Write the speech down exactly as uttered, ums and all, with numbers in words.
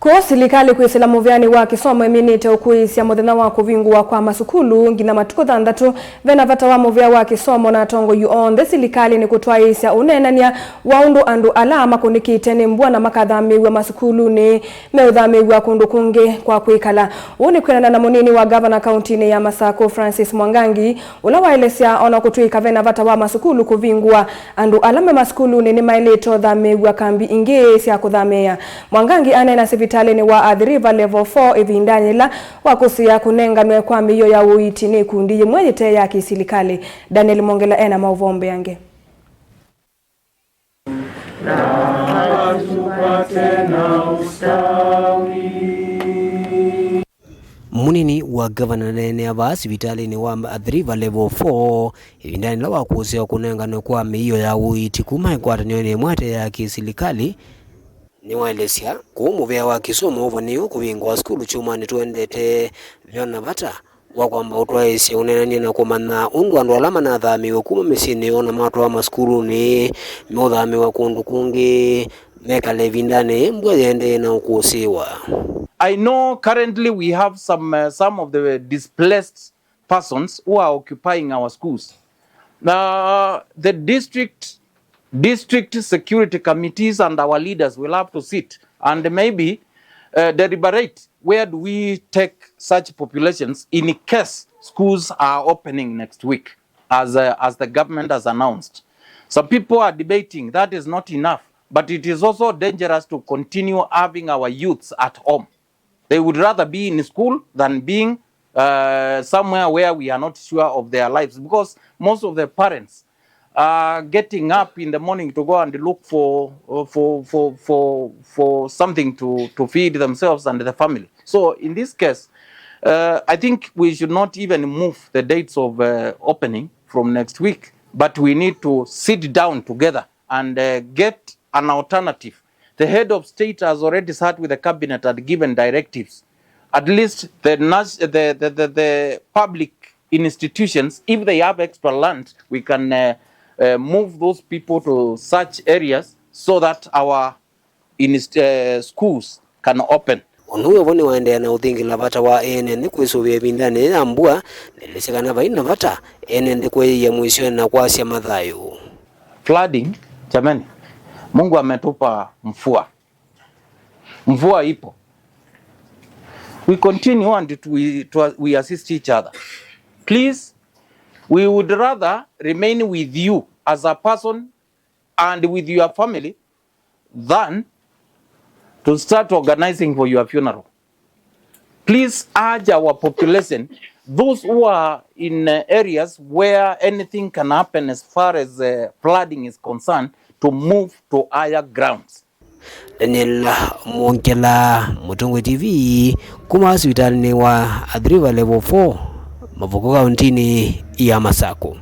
Kũũ silikalĩ kwĩsĩla mũvĩanĩ wa kĩsomo ĩminĩte ũkũĩĩsya mũthenya wa kũvingũwa kwa masukulu nginya matukũ thanthatũ, vena vata wa mũvĩa wa kĩsomo na atongoi onthe silikalĩnĩ kũtwaĩĩsya ũneenany'a wa ũndũ andũ ala makũnĩkĩte nĩ mbua na makathamĩĩw'a masukulunĩ meũthamĩĩw'a kũndũ kũngĩ kwa kwĩkala. Ũu nĩ kwĩanana na mũnini wa ngavana kauntinĩ ya Masakũ, Francis Mwangangi, ũla waelesya ona kũtw'ĩka vena vata wa masukulu kũvingũwa, andũ ala me masukulunĩ nĩmaĩlĩte ũthamĩĩw'a kambi ingĩ sya kũthamĩĩa. Mwangangi aneena sivitalĩnĩ wa Athi River Level four ĩvindanĩ yĩla wa kũsĩĩa kũnenganwe kwa mĩio ya ũiiti nĩ ikundi yĩmwe yĩte ya kĩsilikalĩ. Daniel Mongela ena maũvoo mbeange. Na tupate na ustawi. Mũnini wa ngavana aneenea vaa sivitalĩnĩ wa Athi River Level four, ĩvindanĩ yĩla wa kũsĩĩa kũnenganwe kwa mĩio ya ũiiti kuma ĩkwatanĩonĩ ĩmwe ĩte ya kĩsilikalĩ, nĩwaelesya kũũ mũvĩa wa kĩsomo ũvanĩĩwe kũvingũa sukulu kyumwanĩ tũendete, ve ona vata wa kwamba ũtwaĩĩsya ũneenany'a na kũmanya ũndũ andũ ala manathamĩĩwe kuma mĩsyĩnĩ yoo na matwawa masukulunĩ meũthamĩĩwa kũndũ kũngĩ mekale ĩvindanĩ mbua yĩendee na ũkũsĩĩwa. I know currently we have some, uh, some of the displaced persons who are occupying our schools. Uh, the district, district security committees and our leaders will have to sit and maybe, uh, deliberate where do we take such populations in case schools are opening next week, as, uh, as the government has announced. Some people are debating that is not enough, but it is also dangerous to continue having our youths at home. They would rather be in school than being, uh, somewhere where we are not sure of their lives, because most of the parents are getting up in the morning to go and look for, for, for, for, for something to, to feed themselves and the family. So in this case, uh, I think we should not even move the dates of, uh, opening from next week, but we need to sit down together and, uh, get an alternative. The head of state has already sat with the cabinet and given directives. At least the nas-, the, the, the, the public institutions, if they have extra land, we can, uh, uh, move those people to such areas so that our inst-, uh, schools can open. Ũndũ wĩ vo nĩwaendeea na ũthingĩla vata wa ene nthĩ kwĩsũvĩa ĩvindanĩ yĩĩ ya mbua, nelesya kana vai na vata ene nthĩ kwĩyĩĩa mũisyonĩ na kwasya mathayũ. Flooding, jamani, Mungu ametupa mvua. Mvua ipo. We continue and it, we, to, we assist each other. Please, we would rather remain with you as a person and with your family than to start organizing for your funeral. Please urge our population, those who are in, uh, areas where anything can happen as far as, uh, flooding is concerned, to move to higher grounds. Daniel Mwongela, Mũtongoi T V, kuma sivitalĩnĩ wa Athi River Level four, Mavuku kauntinĩ ya Masakũ.